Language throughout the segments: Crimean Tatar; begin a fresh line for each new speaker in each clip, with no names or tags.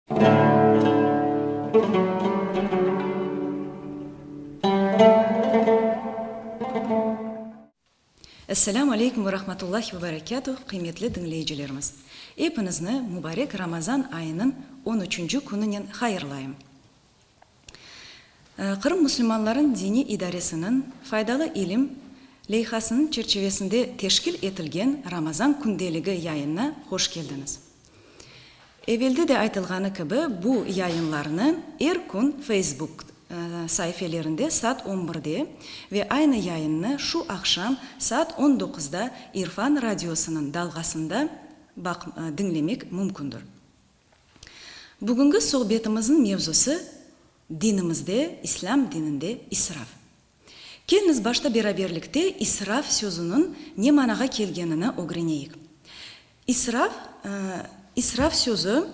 Esselâmu aleykum ve rahmetullahi ve berekâtuh, qıymetli diñleyicilerimiz! Epiñizni mubarek Ramazan ayınıñ on üçünci kününen hayırlayım. Qırım musulmanlarıñ diniy idaresiniñ Faydalı ilim leyhasınıñ çerçivesinde teşkil etilgen Ramazan kündeligi yayınına hoş keldiñiz. Evelde de aytılğanı kibi, bu yayınlarnı er kün Facebook saifelerinde saat on birde ve aynı yayınnı şu aqşam saat on doquzda İrfan radiosınıñ dalğasında baq diñlemek mümkündir. Bugünki sohbetimizniñ mevzusı, dinimizde, İslâm dininde israf. Keliñiz başta beraberlikte israf sözüniñ ne manağa kelgenini ögreneyik. İsraf, israf sözü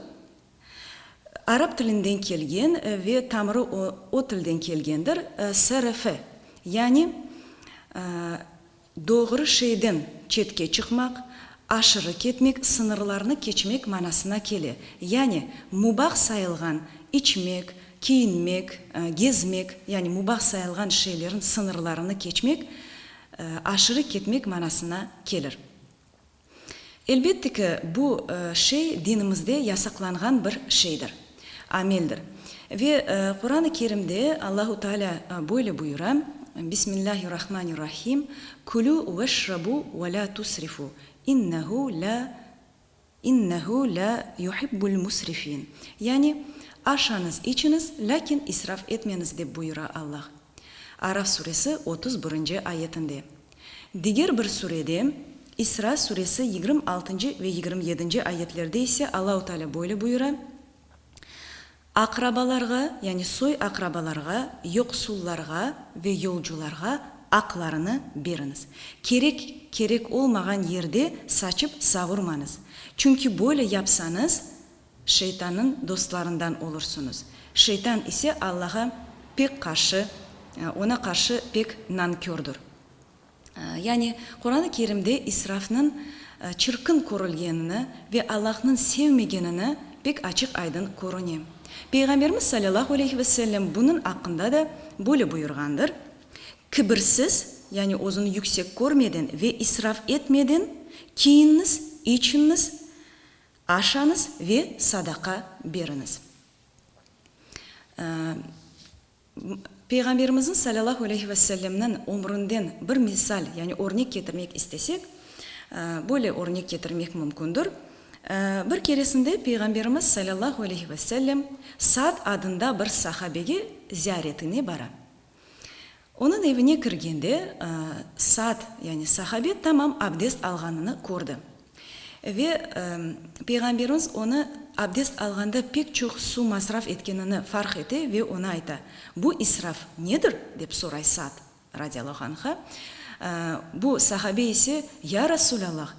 arap tilinden kelgen ve tamırı o tilden kelgendir, srf, yani Doğru şeyden çetke çıqmaq, aşırı ketmek, sıñırlarnı keçmek manasına kele. Yani, mubah sayılğan içmek, kiyinmek, gezmek, yani mubah sayılğan şeylerin sıñırlarını keçmek, aşırı ketmek manasına kelir. Elbette ki, bu şey dinimizde yasaqlanğan bir şeydir, ameldir. Ve Quran-ı Kerimde Allahu Teala böyle buyura, Bismillahirrahmanirrahim, Külü veşrabu ve la tusrifu, innehu la innehu la yuhibbul musrifin. Yani, Aşañız, içiñiz, lâkin israf etmeñiz, dep buyura Allah. Araf suresi 31-nci ayetinde. Diger bir surede, İsra suresi 26-ncı ve 27-nci ayetlerde ise Allahu Teala böyle buyura, Aqrabalarğa, yani soy-aqrabalarğa, yoqsullarğa ve yolcularğa aqlarını beriñiz. Kerek, kerek olmağan yerde saçıp savurmañız. Çünki böyle yapsañız, Şeytannıñ dostlarından olursıñız. Şeytan ise Allağa pek qarşı, Oña qarşı pek nankördür. Yani, Quran-ı Kerimde israfnıñ çirkin körülgenini ve Allahnıñ sevmegenini pek açıq-aydın körüne. Peyğamberimiz salâllahu aleyhi ve sellem bunıñ aqqında da böyle buyurğandır, Kibirsiz, yani özüni yüksek körmeden ve israf etmeden kiyinniz, içinniz, Aşañız ve sadaqa beriñiz. Peyğamberimizniñ salâlâhu aleyhi ve sellemniñ ömründen bir misal, yani örnek ketirmek istesek, böyle örnek ketirmek mümkündür. Bir keresinde Peyğamberimiz salâlâhu aleyhi ve sellem Sad adında bir sahabege ziyaretine bara. Onıñ evine kirgende, Sad, yani sahabe tamam abdest alğanını kördi. Ve Peyğamberimiz onı abdest alğanda pek çoq suv masraf etkenini farq ete ve oña ayta, Bu israf nedir? dep soray Sad, radiyallahu anha. Bu sahabe ise, Ya Rasulallah,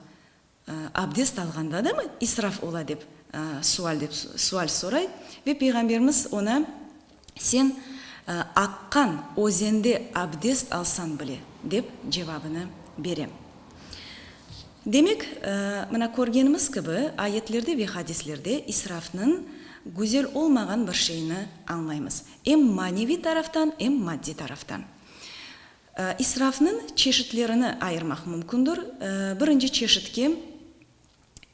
Abdest alğanda da mı israf ola dep sual dep sual soray ve Peyğamberimiz oña, Sen aqqan özende abdest alsañ bile, dep cevabını bere. Demek, mına körgenimiz kibi, ayetlerde ve hadislerde israfnıñ güzel olmağan bir şeyini añlaymız, em maneviy taraftan, em maddiy taraftan. İsrafnıñ çeşitlerini ayırmaq mümkündür. Birinci çeşitke,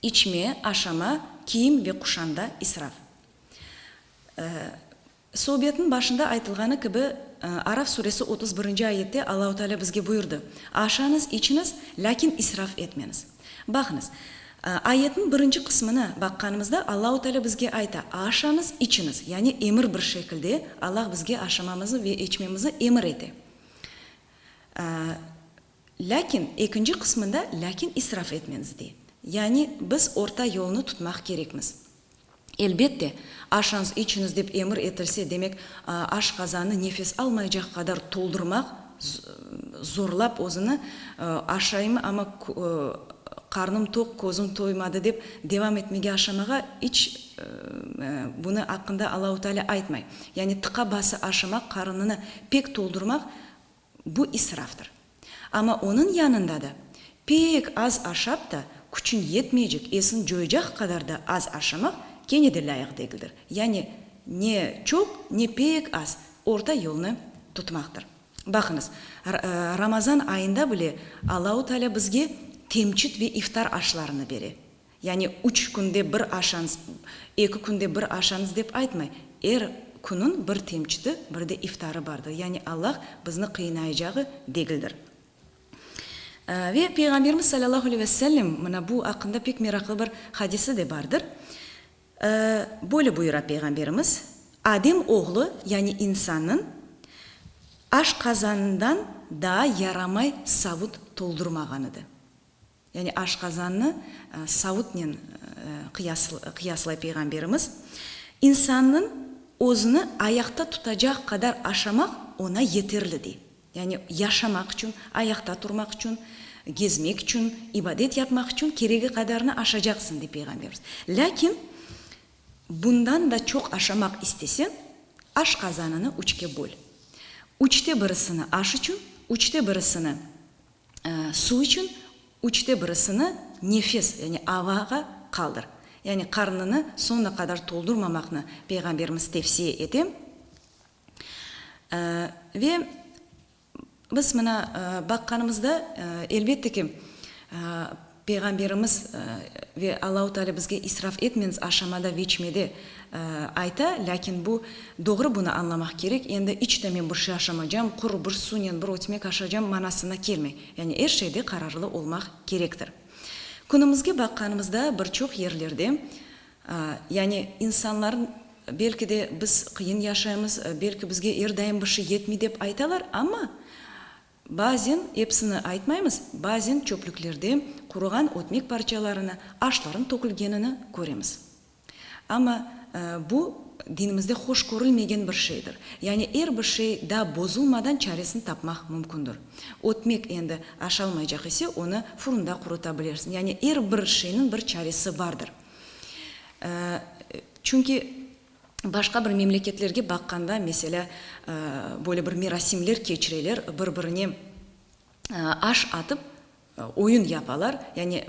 içme, aşama, kiyim ve quşanda israf. Sohbetniñ başında aytılğanı kibi, Araf suresi 31-nci ayette Allahu Teala bizge buyurdı, Aşañız, içiñiz, lâkin israf etmeñiz. Baqıñız, ayetniñ birinci qısmını baqqanımızda Allahu Teala bizge ayta, Aşañız, içiñiz, yani emir bir şekilde Allah bizge aşamamıznı ve içmemizni emir ete. Lâkin ekinci qısmında lâkin israf etmeñiz dey. Yani biz orta yolnı tutmaq kerekmiz. Elbette, aşañız, içiñiz dep emir etilse, demek, aşqazannı nefes almaycaq qadar toldurmaq, zorlap özüni, aşayım, amma qarnım toq, közüm toymadı dep devam etmege aşamağa iç bunı aqqında Allahu Teala aytmay. Yani tıqa bası aşamaq, qarınını pek toldurmaq, Bu israftır. Amma onıñ yanında da pek az aşap da, küçüñ yetmeycek, esiñ coyacaq qadar da az aşamaq. Kene de lâyıq degildir. Yani ne çoq, ne pek az, orta yolnı tutmaqtır. Baqıñız, Ramazan ayında bile Allahu Teala bizge temçit ve iftar aşlarını bere. Yani üç künde bir aşañız, eki künde bir aşañız dep aytmay. Er künüñ bir temçiti, bir de iftarı bardır. Yani Allah bizni qıynayacağı degildir. Ve Peyğamberimiz salâllahu aleyhi ve sellem mına bu aqqında pek meraqlı bir hadisi de bardır. Böyle buyura Peyğamberimiz, Adem oğlu, yani insannıñ, aşqazanından daa yaramay savut toldurmağan edi. Yani aşqazannı savutnen qıyaslay Peyğamberimiz. İnsannıñ özüni ayaqta tutacaq qadar aşamaq oña yeterli, dey. Yani yaşamaq içün, ayaqta turmaq içün, gezmek içün, ibadet yapmaq içün keregi qadarını aşacaqsıñ, dey Peyğamberimiz. Lâkin bundan da çoq aşamaq isteseñ, aşqazanını üçke böl. Üçte birisini aş içün, üçte birisini suv içün, üçte birisini nefes, yani avağa qaldır. Yani qarnını soñuna qadar toldurmamaqnı Peyğamberimiz tevsiye ete. Ve biz mına baqqanımızda, elbette ki, Peyğamberimiz ve Allahu Teala bizge israf etmeñiz aşamada ve içmede ayta, lâkin bu doğru bunı añlamaq kerek, endi iç de men bir şey aşamacam, quru bir suvnen bir ötmek aşacam manasına kelmey. Yani er şeyde qararlı olmaq kerektir. Künümizge baqqanımızda bir çoq yerlerde, yani insanlar belki de biz qıyın yaşaymız, belki bizge er daim bir şey yetmey dep aytalar, amma Bazen, episini aytmaymız, bazen çöplüklerde quruğan ötmek parçalarını, aşların tökülgenini köremiz. Amma bu, dinimizde hoş körülmegen bir şeydir. Yani er bir şey daa bozulmadan çaresini tapmaq mümkündür. Ötmek endi aşalmaycaq ise, onı furunda quruta bilersiñ. Yani er bir şeyniñ bir çaresi bardır. Çünki Başqa bir memleketlerge baqqanda, meselâ, böyle bir merasimler keçireler, bir-birine aş atıp, oyun yapalar, yani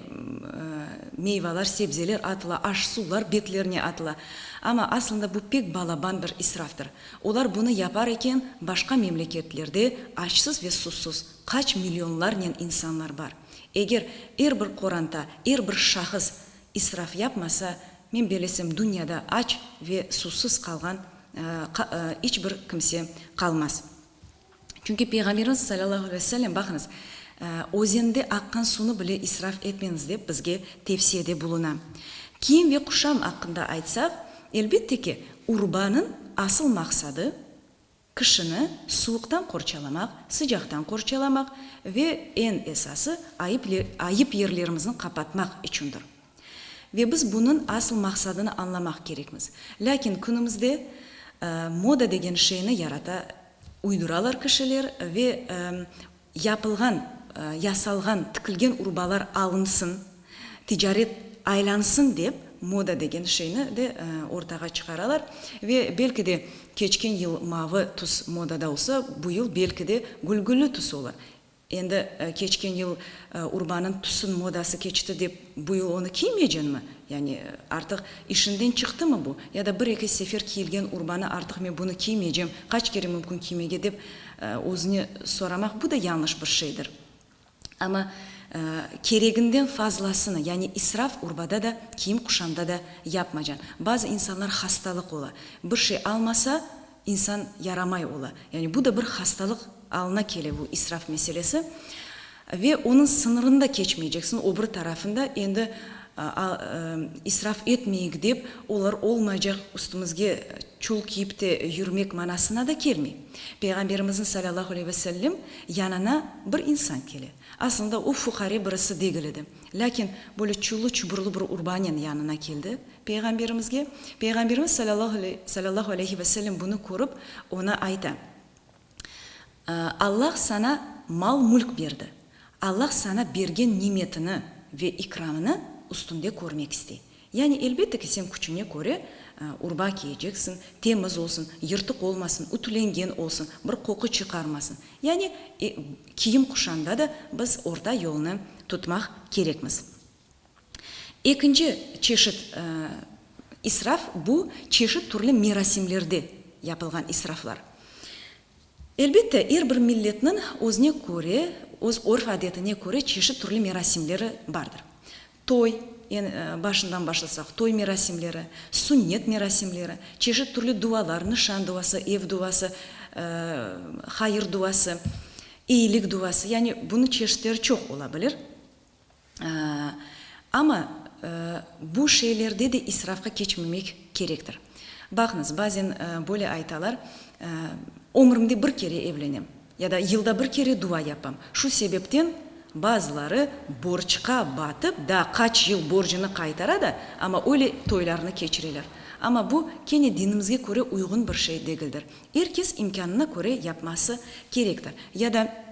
meyvalar, sebzeler atıla, aş-suvlar betlerine atıla. Amma aslında bu pek balaban bir israftır. Olar bunı yapar eken, başqa memleketlerde açsız ve susuz qaç millionlarnen insanlar bar. Eger er bir qoranta, er bir şahıs israf yapmasa, men belesem, dünyada aç ve suvsuz qalğan iç bir kimse qalmaz. Çünki Peyğamberimiz salâllahu aleyhi ve sellem, baqıñız, özende aqqan suvnı bile israf etmeñiz dep bizge tevsiyede buluna. Kiyim ve quşam aqqında aytsaq, elbette ki, urbanıñ asıl maqsadı, Kişini suvuqtan qorçalamaq, sıcaqtan qorçalamaq ve eñ esası ayıp ayıp yerlerimizni qapatmaq içündir. Ve biz bunıñ asıl maqsadını añlamaq kerekmiz. Lâkin künümizde moda degen şeyni yarata, uyduralar kişiler ve yapılğan, yasalğan, tikilgen urbalar alınsın, ticaret aylansın dep, moda degen şeyni de ortağa çıqaralar. Ve belki de keçken yıl mavı tüs modada olsa, bu yıl belki de gülgüllü tüs ola. Endi keçken yıl urbanıñ tüsün modası keçti dep, bu yıl onı kiymeycenmi? Yani artıq işinden çıqtımı bu? Ya da bir-eki sefer kiyilgen urbanı artıq men bunı kiymeycem, qaç kere mümkün kiymege dep özüne soramaq, bu da yañlış bir şeydir. Amma kereginden fazlasını, yani israf urbada da, kiyim-quşamda da yapmacan. Bazı insanlar hastalıq ola. Bir şey almasa, insan yaramay ola. Yani bu da bir hastalıq alına kele bu israf meselesi. Ve onıñ sıñırını da keçmeyceksiñ, o bir tarafında endi israf etmeyik dep, olar olmaycaq üstümizge çul kiyip de yürmek manasına da kelmey. Peyğamberimizniñ salâllahu aleyhi ve sellem yanına bir insan kele. Aslında o fuqare birisi degil edi. Lâkin böyle çullu-çuburlı bir urbanen yanına keldi Peyğamberimizge. Peyğamberimiz salâllahu aleyhi ve sellem bunı körip, oña ayta. Allah saña mal-mülk berdi. Allah saña bergen nimetini ve ikramını üstünde körmek istey. Yani, elbette ki, sen küçüñe köre urba kiyeceksiñ, temiz olsun, yırtıq olmasın, ütülengen olsun, bir qoqu çıqarmasın. Yani, kiyim-quşamda da biz orta yolnı tutmaq kerekmiz. Ekinci çeşit. İsraf, bu çeşit türlü merasimlerde yapılğan israflar. Elbette, er bir milletniñ özüne köre, öz örf-adetine köre çeşit türlü merasimleri bardır. Toy, eñ başından başlasaq, toy merasimleri, sünnet merasimleri, çeşit türlü dualar, nişan duası, ev duası, hayır duası, eyilik duası, yani bunıñ çeşitleri çoq ola bilir. Amma bu şeylerde de israfqa keçmemek kerektir. Baqıñız, bazen böyle aytalar, Ömrümde bir kere evlenem ya da yılda bir kere dua yapam. Şu sebepten bazıları borcqa batıp, daa qaç yıl borcunı qaytara da, amma öyle toylarnı keçireler. Amma bu kene dinimizge köre uyğun bir şey degildir. Er kes imkânına köre yapması kerektir. Ya da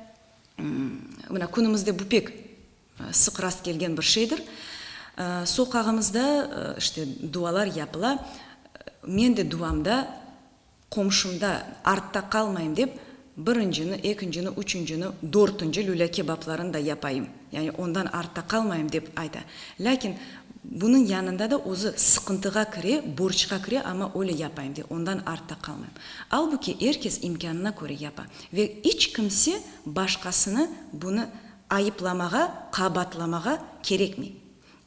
Mına, künümizde bu pek sıq rast kelgen bir şeydir. Soqağımızda, işte, dualar yapıla. Men de duamda qomşumda artta qalmayım dep, birincini, ekincini, üçüncini, dörtünci lülâ kebaplarını da yapayım. Yani ondan artta qalmayım dep ayta. Lâkin bunıñ yanında da özü sıqıntığa kire, borcqa kire, amma öyle yapayım dey, ondan artta qalmayım. Albuki er kes imkânına köre yapa. Ve iç kimse başqasını bunı ayıplamağa, qabatlamağa kerekmey.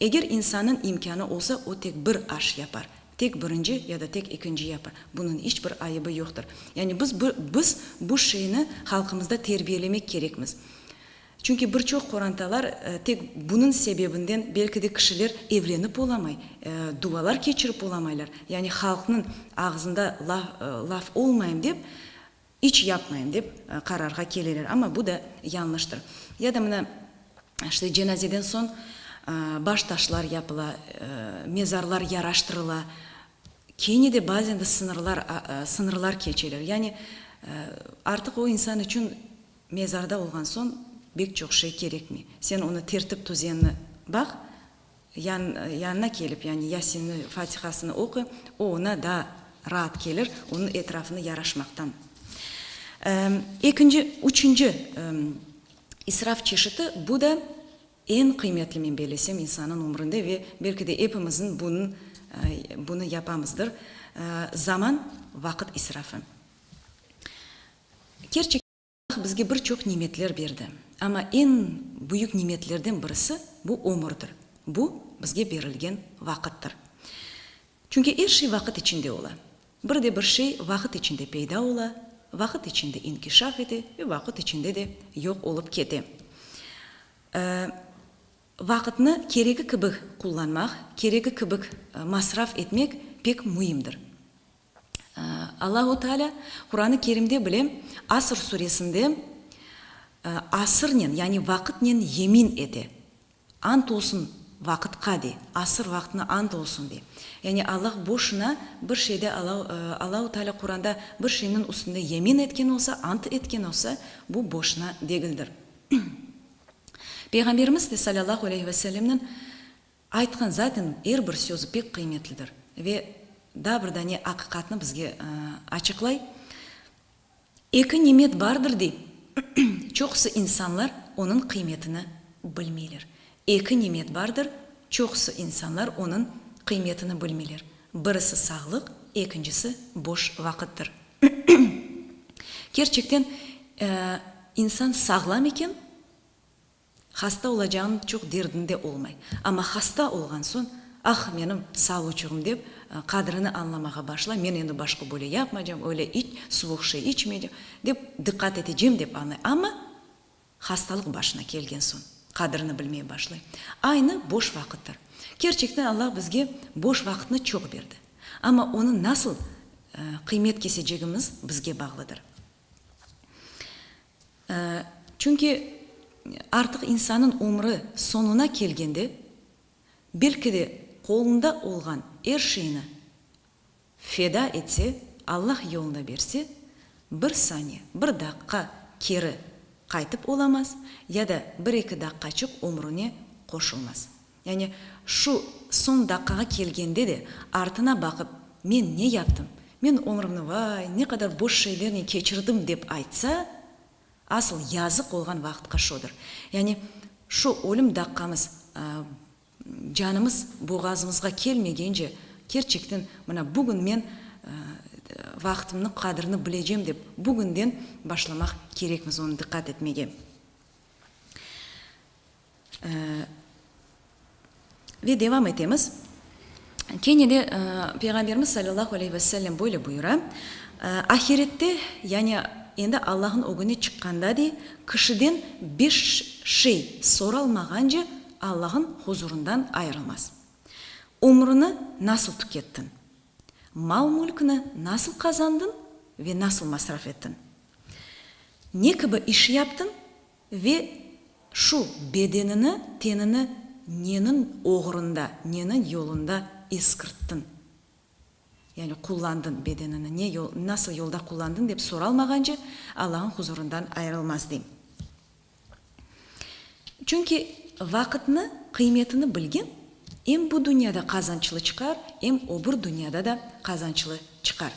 Eger insannıñ imkânı olsa, o tek bir aş yapar, tek birinci ya da tek ekinci yapar. Bunıñ iç bir ayıbı yoqtır. Yani biz biz bu şeyni halqımızda terbiyelemek kerekmiz. Çünki bir çoq qorantalar tek bunıñ sebebinden belki de kişiler evlenip olamay, dualar keçirip olamaylar. Yani halqnıñ ağzında laf olmayım dep, İç yapmayım dep qararğa keleler, amma bu da yañlıştır. Ya da mına, işte, cenazeden soñ baş taşlar yapıla, mezarlar yaraştırıla, kene de bazen de sıñırlar, sıñırlar keçeler. Yani artıq o insan içün mezarda olğan soñ bek çoq şey kerekmey. Sen onı tertip-tüzenni baq, Yan, yanına kelip, yani Yasinni, Fatihasını oqu, o oña daa raat kelir, onıñ etrafını yaraşmaqtan. Ekinci, üçünci israf çeşiti, bu da eñ qıymetli, men bellesem, insannıñ ömründe ve belki de epimizniñ bunıñ, bunı yapamızdır, zaman, vaqıt israfı. Kerçekten. Allah bizge bir çoq nimetler berdi, amma eñ büyük nimetlerden birisi, bu ömürdir, bu, bizge berilgen vaqıttır. Çünki er şey vaqıt içinde ola. Bir de bir şey vaqıt içinde peyda ola, vaqıt içinde inkişaf ete ve vaqıt içinde de yoq olıp kete. Vaqıtnı keregi kibi qullanmaq, keregi kibi masraf etmek pek müimdir. Allahu Teala Quranı Kerimde bile Asr suresinde asırnen, yani vaqıtnen yemin ete. Ant olsun vaqıtqa dey, asır vaqtına ant olsun dey. Yani Allah boşuna bir şeyde Allahu Teala Quranda bir şeyniñ üstünde yemin etken olsa, ant etken olsa, bu boşuna degildir. Peyğamberimiz de salâllahu aleyhi ve sellemniñ Aytqan zaten er bir sözü pek qıymetlidir ve daa bir dane aqiqatnı bizge açıqlay. Eki nimet bardır dey, çoqusı insanlar onıñ qıymetini bilmeyler. Eki nimet bardır, çoqusı insanlar onıñ qıymetini bilmeyler. Birisi sağlıq, ekincisi boş vaqıttır. Kerçekten, insan sağlam eken, Hasta olacağınıñ çoq derdinde olmay. Amma hasta olğan soñ, Ah, menim savuçığım dep, qadrini añlamağa başlay, men endi başqa böyle yapmaycam, öyle iç, suvuq şey içmeycem, dep diqqat etecem dep añlay. Amma hastalıq başına kelgen soñ, qadrini bilmey başlay. Aynı boş vaqıttır. Kerçekten Allah bizge boş vaqıtnı çoq berdi. Amma onı nasıl qıymet kesecegimiz bizge bağlıdır. Çünki artıq insannıñ ömrü soñuna kelgende, belki de qolunda olğan er şeyni feda etse, Allah yoluna berse, bir saniye, bir daqqa keri qaytıp olamaz ya da bir-eki daqqaçıq ömrüne qoşulmaz. Yani şu soñ daqqağa kelgende de artına baqıp, men ne yaptım, men ömrümni vay, ne qadar boş şeylernen keçirdim dep aytsa, asıl yazıq olğan vaqıtqa şodır. Yani şu ölüm daqqamız, canımız boğazımızğa kelmegence. Kerçekten, mına bugün men vaqtımnıñ qadrini bilecem dep, bugünden başlamaq kerekmiz onı diqqat etmege. Ve devam etemiz. Kene de Peyğamberimiz salâllahu aleyhi ve sellem böyle buyura, Ahirette, yani endi Allahnıñ ögüne çıqqanda, dey, kişiden beş şey soralmağance Allahnıñ huzurından ayırılmaz. Ömrüni nasıl tükettiñ? Mal-mülkni nasıl qazandıñ ve nasıl masraf ettiñ? Ne kibi iş yaptıñ Ve şu bedenini, tenini neniñ oğrunda, neniñ yolunda eskirttiñ? Yani qullandıñ bedenini, ne yol, nasıl yolda qullandıñ dep soralmağance, Allañıñ huzurından ayırılmaz, dey. Çünki vaqıtnı, qıymetini bilgen em bu dünyada qazançlı çıqar, em o bir dünyada da qazançlı çıqar.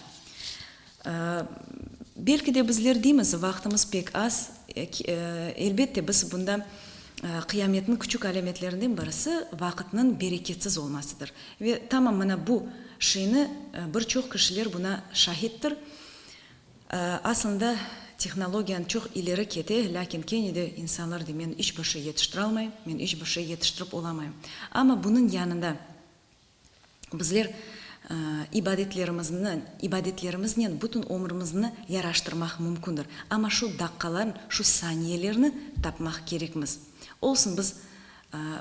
Belki de bizler deymiz, vaqtımız pek az. Elbette, biz bunda qıyametniñ küçük alâmetlerinden birisi vaqıtnıñ bereketsiz olmasıdır. Ve tamam mına bu şeyni bir çoq kişiler buna şahittir. Aslında, tehnologiyan çoq ileri kete, lâkin kene de insanlar dey, men iç bir şey yetiştiralmayım, men iç bir şey yetiştirip olamayım. Amma bunıñ yanında Bizler ibadetlerimizni, ibadetlerimiznen bütün ömrümizni yaraştırmaq mümkündir. Amma şu daqqalarn, şu saniyelerni tapmaq kerekmiz. Olsun, biz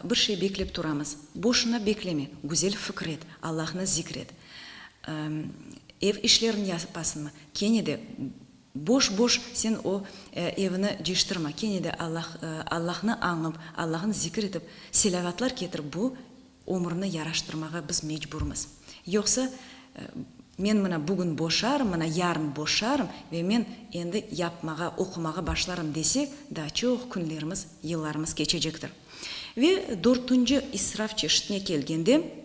bir şey beklep turamız. Boşuna bekleme, güzel fikir et, Allahnı zikr et. Ev işlerini yapasıñmı, kene de boş-boş sen o evni cıyıştırma, kene de Allah, Allahnı añıp, Allahnı zikr etip, selâvatlar ketirip bu Ömürni yaraştırmağa biz mecburmız. Yoqsa, men mına bugün boşarım, mına yarın boşarım ve men endi yapmağa, oqumağa başlarım desek, daa çoq künlerimiz, yıllarımız keçecektir. Ve dörtünci israf çeşitine kelgende,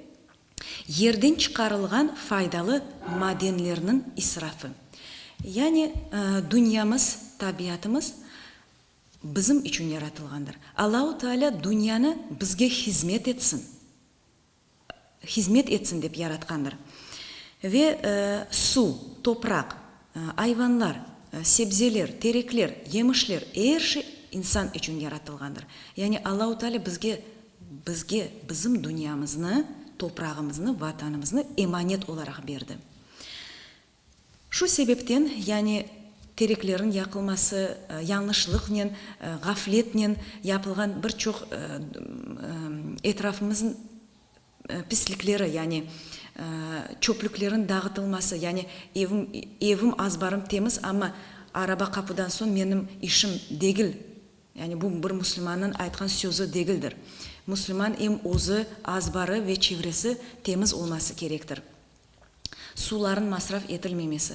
yerden çıqarılğan faydalı madenlerniñ israfı. Yani, dünyamız, tabiatımız Bizim içün yaratılğandır. Allahu Teala dünyanı bizge hizmet etsin, hizmet etsin dep yaratqandır. Ve suv, topraq, ayvanlar, sebzeler, terekler, yemişler, er şey insan içün yaratılğandır. Yani Allahu Teala bizge, bizge bizim dünyamıznı, toprağımıznı, vatanımıznı emanet olaraq berdi. Şu sebepten, yani tereklerniñ yaqılması, yañlışlıqnen, ğafletnen yapılğan bir çoq etrafımıznıñ pislikleri, yani çöplüklerniñ dağıtılması, yani evim, evim, azbarım temiz, amma araba qapudan soñ menim işim degil, yani bu bir musulmannıñ aytqan sözü degildir. Musulman em özü, azbarı ve çevresi temiz olması kerektir. Suvlarnıñ masraf etilmemesi,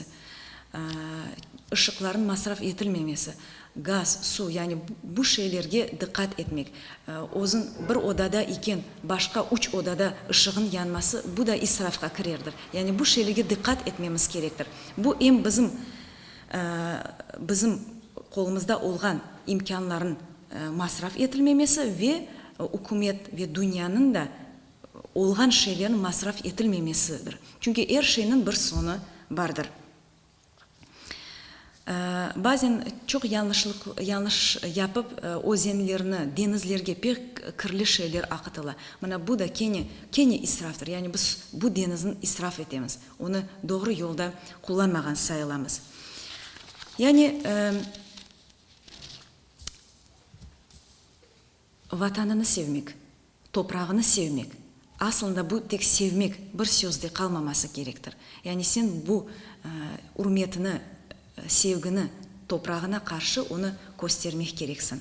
ışıqlarnıñ masraf etilmemesi, gaz, suv, yani bu şeylerge diqqat etmek. Özüñ bir odada iken, başqa üç odada ışığıñ yanması, bu da israfqa kirerdir. Yani bu şeylerge diqqat etmemiz kerektir. Bu em bizim, bizim qolumızda olğan imkânlarnıñ masraf etilmemesi ve ükümet ve dünyanıñ da olğan şeylerniñ masraf etilmemesidir. Çünki er şeyniñ bir soñu bardır. Bazen çoq yañlışlıq, yañlış yapıp, özenlerni, deñizlerge pek kirli şeyler aqıtıla. Mına bu da kene, kene israftır. Yani biz bu deñizni israf etemiz. Onı doğru yolda qullanmağan sayılamız. Yani. Vatanını sevmek, toprağını sevmek, aslında bu tek sevmek bir sözde qalmaması kerektir. Yani sen bu ürmetini, sevgini toprağına qarşı onı köstermek kereksiñ.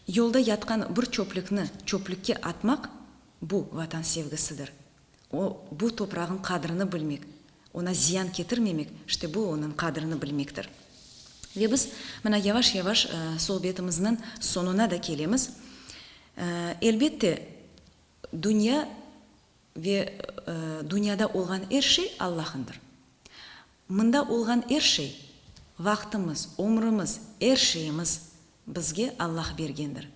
Yolda yatqan bir çöplükni çöplükke atmaq, bu Vatan sevgisidir. O, bu toprağıñ qadrini bilmek, ona ziyan ketirmemek, işte bu onıñ qadrini bilmektir. Ve biz mına yavaş-yavaş sohbetimizniñ soñuna da kelemiz. Elbette, dünya ve dünyada olğan er şey Allahındır. Mında olğan er şey, vaqtımız, ömrümiz, er şeyimiz bizge Allah bergendir.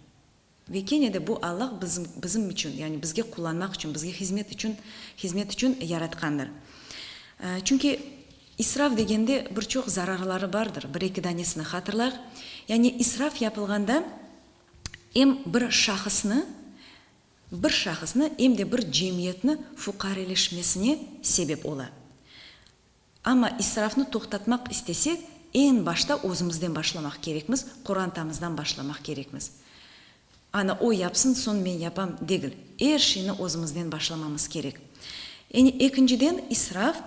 Ve kene de bu Allah bizim, bizim içün, yani bizge qullanmaq içün, bizge hizmet içün, hizmet içün yaratqandır. Çünki israf degende bir çoq zararları bardır, bir-eki danesini hatırlayıq. Yani israf yapılğanda em bir şahısnı, bir şahısnı, em de bir cemiyetni fuqareleşmesine sebep ola. Amma israfnı toqtatmaq istesek, eñ başta özümizden başlamaq kerekmiz, qorantamızdan başlamaq kerekmiz. Ana, o yapsın, soñ men yapam degil. Er şeyni özümizden başlamamız kerek. Yani ekinciden, israf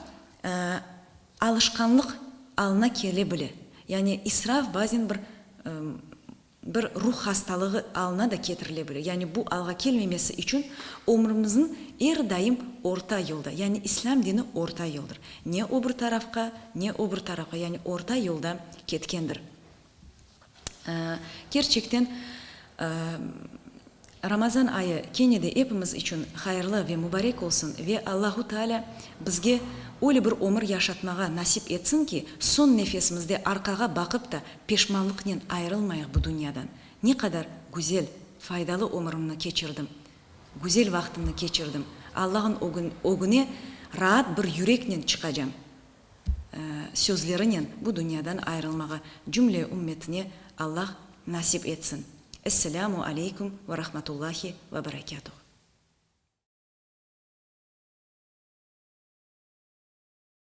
alışqanlıq alına kele bile. Yani israf bazen bir Bir ruh hastalığı alına da ketirile bile. Yani bu alğa kelmemesi içün ömrümizniñ er daim orta yolda, yani İslâm dini orta yoldır. Ne o bir tarafqa, ne o bir tarafqa, yani orta yolda ketkendir. Kerçekten, Ramazan ayı kene de epimiz içün hayırlı ve mubarek olsun ve Allahu Teala bizge öyle bir ömür yaşatmağa nasip etsin ki, soñ nefesimizde arqağa baqıp da peşmanlıqnen ayırılmayıq bu dünyadan. Ne qadar güzel, faydalı ömürimni keçirdim, güzel vaqtımnı keçirdim, Allahın ögüne raat bir yüreknen çıqacam sözlerinen bu dünyadan ayırılmağa cümle ümmetine Allah nasip etsin. Esselâmu aleykum ve rahmetullahi ve berekâtuh.